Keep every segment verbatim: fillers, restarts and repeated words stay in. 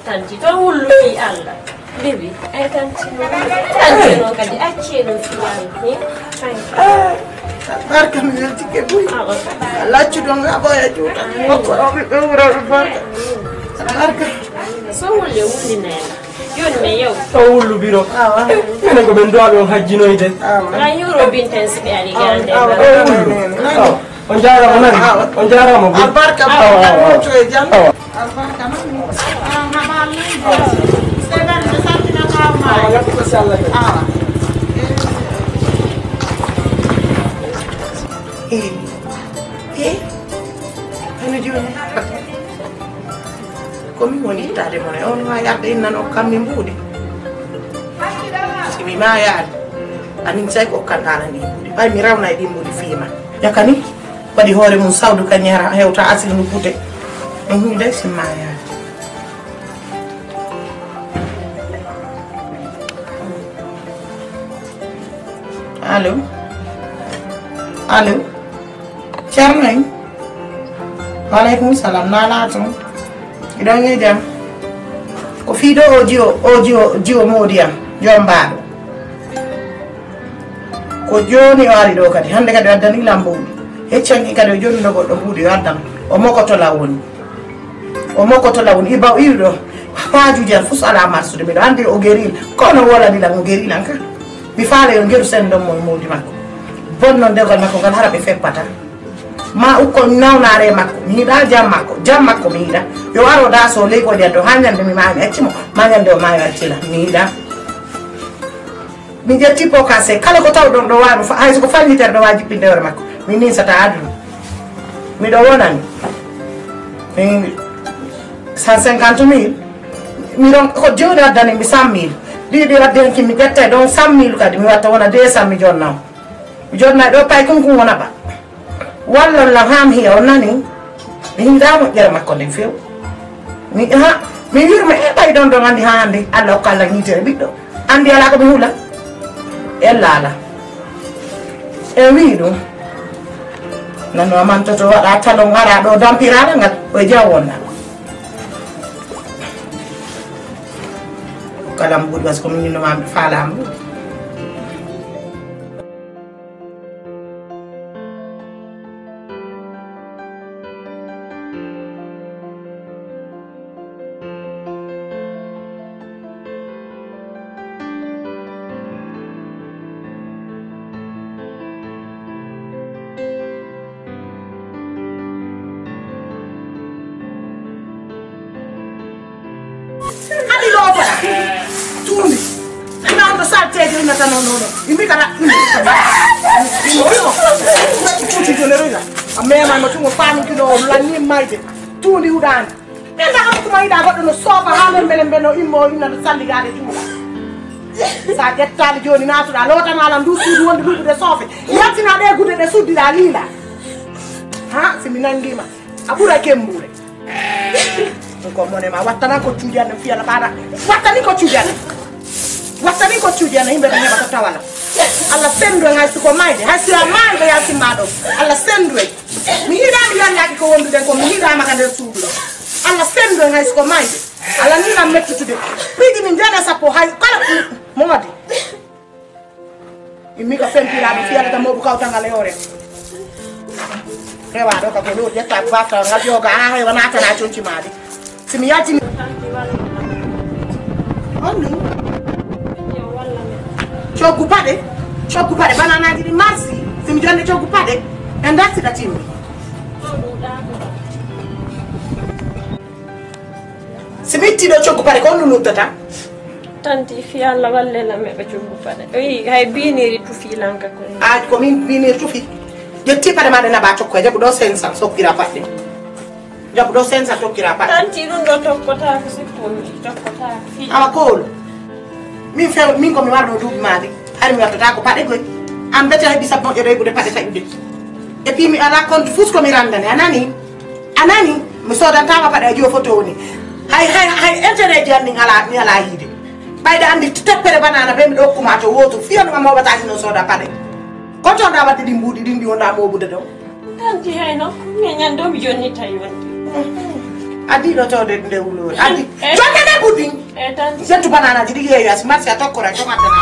Tanti, to wullu fii Allah. Bibi, ay tanti no. Tanti no kadi, accee ɗum fii Allah. Hmm? Ay. Ah, barka mi weltike buy. Awa. Laccu ɗon nga ɓooya juuta. Amin. Hokko rewɓe ɓe wuro ɓe barka. Barka. So wulle wulli neena. Jooni mi yew. O wullu biro. Awa. Minen ko ɓen duwaaɓe on hajjinoyde. Awa. Ngan yuuro binten si ɓe ari gande. Awa. O wullu. Awa. On jaaraama nani? On jaaraama buy. Albarka. Awa, awa, awa. Albarka. Awa, yakko ko si Allah kadi. Awa. Eh, eh. Hono jooni. Ko min woni ittaade mo ne, on maa yarde innano kam min mbuuɗi. Si mi maayaani, anin say ko okkan haala ndi mbuuɗi. Ɓay mi rawna e ɗi mbuuɗi fii ma. Yakani, waɗi hoore mum sawdu ka ñara, hewta asiri ndu buute. Ɗum hunde si maayaani. Allo? Allo? Ceerno en? Wa aleykum salam, naalaa toon? Hiɗon e jam? Ko fii ɗoo o jiwo, o jiwo, jiwo moodi am, jombaaɗo. Ko jooni o ari ɗoo kadi, hannde kadi o addani lambo. Heccanki kadi o jonnuno goɗɗo mbuuɗi o addan. O mokoto law woni. O mokoto law woni, iba o iwi ɗoo. Paajuuji am fof alaa marsude, miɗo anndi o geril. Kono wolani lan o geril an ka. Mi faala yo ngeru senndon mo e moodi makko. Bonnon dewgal makko ngal hara ɓe feppata. Ma ukko nawnaare makko. Mi yiɗa jam makko. Jam makko mi yiɗa. Yo aro daaso leykoƴe addo haa ñande mi maayi mi acci mo. Ma ñande o maayi o acci lan. Mi yiɗa. Mi ƴetti pokase kala ko tawɗon ɗo waano fa-, hay so ko fallitere ɗo waawi jippinde hoore makko. Mi ninsata aduna. Miɗo wonani. Mi cent cinquante mille. Miɗon ko jooni addani mi cent mille. Ɗiɗi addi hanki mi ƴetta e ɗon cent mille kadi mi watta wona deux cent mi jonna. Mi jonna e ɗo pay kun kun wona ba. Wallon lan haa mi hiya, on nanii? Mi hiidaa moƴƴere makko nden few. Mi, ha, mi wirma e ɓay ɗon ɗon anndi haa hannde. Allah hokka Allah ñiitere ɓiɗɗo. Anndi alaa ko mi hula. Ella alaa. E wii ɗum. Nano amantoto waɗa talon ara ɗo dampiraala ngal. O e jaw wonda. Kala mbuuɗi was ko min innoma mi faala mbuuɗi. Hali lootoɗa. Tuundi. Ina on ɗo salteejo innata non non. Immi kala. Imo imo. Tuuti jole roga. A mema no tumo fanu kilo lanni mayde. Tuundi uɗani. Ɓe ndaxa mo kuma yiɗa goɗɗo no soofa haa non mbele mbe no immo inna no salligaade juula. Sa ƴettaali jooni naatuɗa lootanaala ndu suudu wonde ɗuɗɗude soofe. Yaltina ɗe gude ɗe suddiɗa liila. Ha si mi nangima. A ɓura kembuure. Ɗum ko mone ma wattana ko cuujana fiyana ɓaɗa. Wattani ko cuujana. Wattani ko cuujana yimɓe ɓe heɓa ko tawala. Allah sendu en hay siko mayde hay si a mayde ya simma ɗo. Allah sendu en. Mi yiɗa mi yallaki ko wonduɗen ko mi yiɗama ka nder suudu ɗo. Allah sendu en hay siko mayde. Allah ni lam mettutude. Piiji min jana sappo hay kala moodi. Immi ka fempiraɓe fiyata ta moɓu kawtangal e hoore. Rewa ɗo ka ko ɗo ƴetta bafta ngal yoga ha hewa natana conci maɗi. Si mi yaltini. Honɗum? Coggu paɗe. Coggu paɗe bananaji ɗi marsi. Si mi jonde coggu paɗe. En dartita timmi. Si mi itti ɗo coggu paɗe ko honɗum luttata? Tanti fi Allah walle lam heɓa coggu paɗe. Wi hay biniri tufi lanka ko. A ko min biniri tufi. Ƴetti paɗe ma ɗe naɓa tokko e jaɓu ɗo cinq cents sokkira paɗe. Jaɓu ɗo cinq cents tokkira paɗe. Tanti ɗum ɗo tokkotaako sikku mi tokkotaako fi. Awa koolo. Min few min ko mi warno duuɓi maɗi. Hari mi wattata ko paɗe goy. An bete heɓi sappo moƴƴo ɗo heɓude paɗe taƴude. Et puis mi ala compte fus ko mi randane a nani? A nani? Mi sodantama paɗe a jiwo foto woni. Hay hay hay intérêt ji an min ala mi ala yiide. Ɓayde andi teppere banana ɓe miɗo hokkuma to woto fiyanuma moɓataki no soda paɗe. Ko tonɗa wadde ɗi mbuuɗi ɗin ɗi wonɗa moɓude ɗo. Tanti hayno mi ñande o mi jonnita yonde. Adi ɗo to de nde wulori. Adi. Eh. Jokke ne budin. Eh, tan. Sentu banana jidi yeyo as marsi atokora to maddana.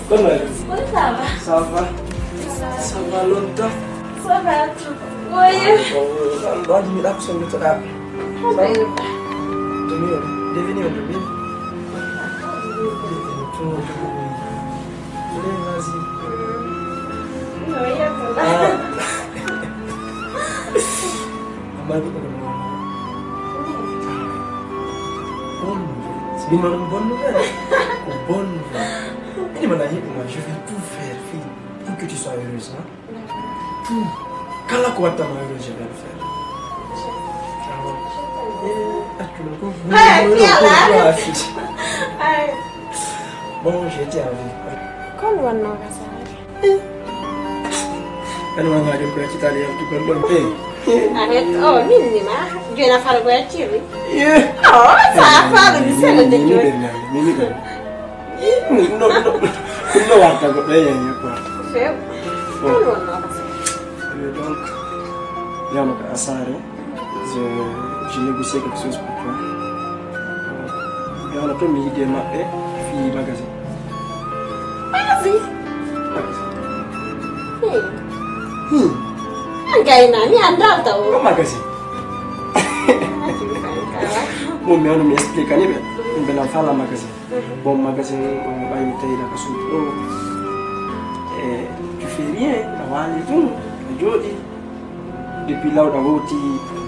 Comment? Oui, ça va. Ça va? Ça va longtemps? Ça va, tout. Oui. Bon, euh, on doit dire, là, parce que nous, ça va. Demi-heure. Devenu un demi. Allez, vas-y. Non, il y a pas. Ah. Ammaa ɗum ko ɗum woni. Bonne nouvelle. Min noon ɗum bonne nouvelle. Ko bonne nouvelle. Mini mana yiɗi ma, je vais tout faire, fille, pour que tu sois heureuse, hein? Tout. Kala ko watta ma heureuse, je vais le faire. Ah, accu ɗum ko. Ay, ko fiyata. Ay. Bon, j'ai été avec. Kon wonno ka saare? Ani ma ngajo ko ci tali yam tukon ɗon. Eh. Arrête, oh, min ni ma. Jona fara go acciri. Yeah. Oh, sa fara ni sele de joni. Min ni. No, no, no. No warta go be yen ko. Sew. Kon wonno ka saare? Donc, yama ka saare. Je, je négocie quelque chose pour toi. Euh, et on a fait une idée ma-, eh, fille magazine. Magazine? Magazine. Hmm. Hmm. An kay na, mi anndaa taw. Ko magazine? Mo mi on mi explique ani be. Be na fala magazine. Bon, magazine, on va me tailler la kasum. Oh. Eh, tu fais rien, a wali tun, a jodi. Depuis lawɗa wowti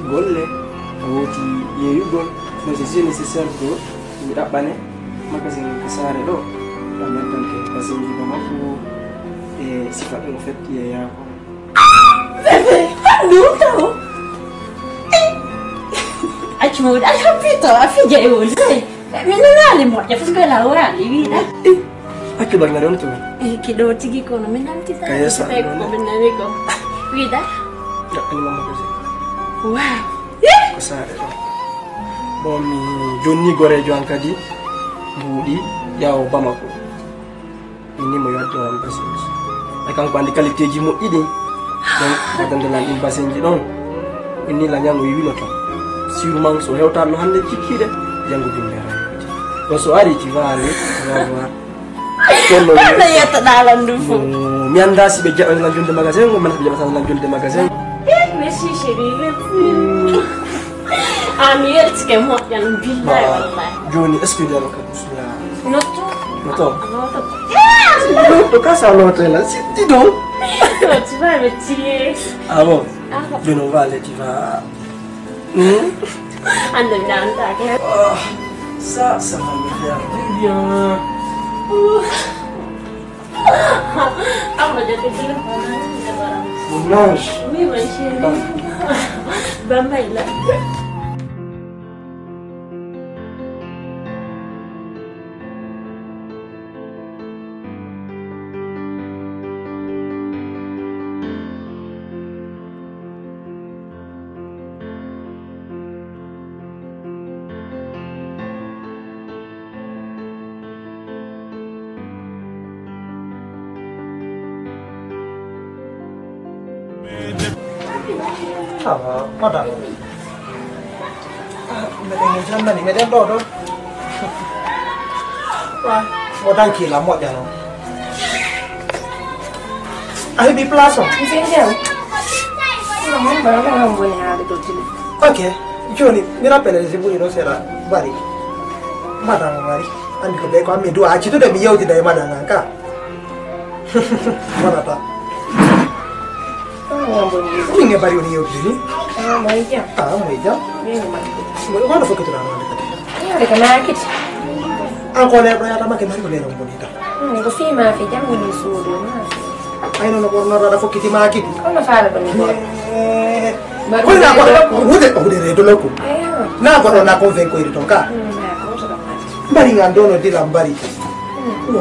golle, a wowti yeeyugol, mais c'est nécessaire ko mi ɗaɓɓane magasin ka saare ɗo, ɗam yaltante magasinji Bamako e sifa ɗum o fetti e yaako. Bébé, handu taw. Accu mo, a happy to, a fija e wol. Min nanaali moƴƴa, fus ko la waali wiɗa. Accu ɗon ngaɗon to. Eh, ki ɗo tigi kono, min nalti ta. Kayesa, tawi ko min nani ko. Wiɗa. Ɗaɓɓani mamma ko si. Wow. Ko saare ɗo. Bon, mi jonni gorejo an kadi. Mbuuɗi, yawo Bamako. Min ni mo yotto am basinji. E kanko andi qualité ji moƴƴi ɗin. Donc, waɗande lan ɗin basinji ɗon. Min ni la ñango yiwino to. Sûrement so hewtaano hannde cikkiiɗe, janngo bimbe rayude. Bon, so ari, tu vas aller, tu vas voir. Kono mi yettoɗaa lan ɗum fof. Mi anndaa si ɓe jaɓani lan jonde magasin, ko mana si ɓe jaɓata lan jonde magasin. Eh, merci chérie, merci. Ah, mi weltike moƴƴan, billahi wallahi. Jooni, est-ce que ndiyam ka Notto. Notto. Notto. Notto, ka sa notto la, si, dis donc. Non, tu vas me tuer. Ah bon? Ah bon. Jooni, on va aller, tu vas. Hmm? Ando mi nantake. Ah, ça, ça va me faire du bien. Ah, mon Dieu, t'es bien. Mon ange. Oui, mon chéri. Bambaï, là. Ah, madame. Ah, meɗen e jam nani, meɗen ɗo ɗo. Wa, mo danki la moƴƴa non. A heɓi place o? Monsieur Diaw. Non, non, non, non, woni haade ɗo tigi. Ok, joni, mi rappelle si ɓuri ɗo seeɗa bari. Madame Mari, andi ko ɓe ko ammi duwa accitude mi yewtida e madame an ka. Wonata. Min e bari woni yewtude ni. Ah, mo e jam. Ah, mo e jam. Min e makko. Mo e wano fokkitira no wonde kadi. Yare ka makiti. An ko le ɗo yata make mari ko le no bonita. Hmm, ko fi ma fi jam ni suudu ma. Ay no no borno da fokkiti makiti. Kono fara bani ko. Eh. Ko na ko hude hude re do loko. Ayo. Na ko na ko ven ko iri ton ka. Hmm, na ko so da mati. Mbari ngan dono dila mbari. Mo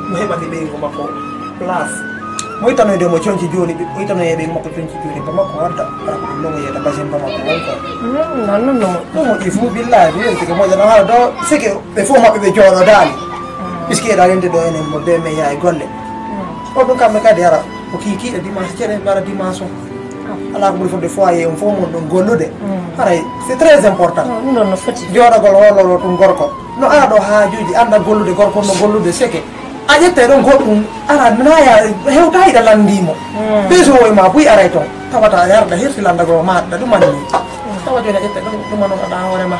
mo heɓani ɓeyngu makko place. Mo ittanoyde mo conci jooni, o ittanoye ɓeyngu makko conci jooni, ba makko wadda. Ara ko ɗum nomo yeyta basin ba makko won ko. Non, non, non. Ɗum o ɗi fof billahi mi yewti ko moƴƴano haala ɗo sike ɓe fof maɓɓe ɓe jooɗodaani. Puisque eɗa rende ɗo enen mo be me yaye golle. O ɗum kamɓe kadi ara o kiikiiɗe dimanche ceɗe mbara dimanche o. Alaa ko ɓuri fodde foyer on fof mon ɗum gollude. Haray c'est très important. Ɗum ɗon no foti. Jooɗagol hooloro ɗum gorko no ara ɗo haajuuji annda gollude gorko no gollude seke. A ƴetta e ɗon goɗɗum ara naya hewta hiɗa lanndimo. Ɓe so woy ma buy aray toon tawata yarda hirsi lanndagol maɗɗa ɗum anni. Tawa jooni a ƴetta ɗum ɗum anon aɗa hoore ma.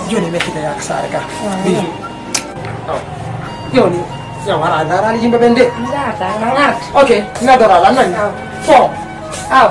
Jooni mettita yaaka saare ka. Bijou. Aw. Jooni ya wara a ndaaraali yimɓe ɓen de. Ndaata na ngarta. Ok, mi adoraali a nani. Aw. Bon. Aw.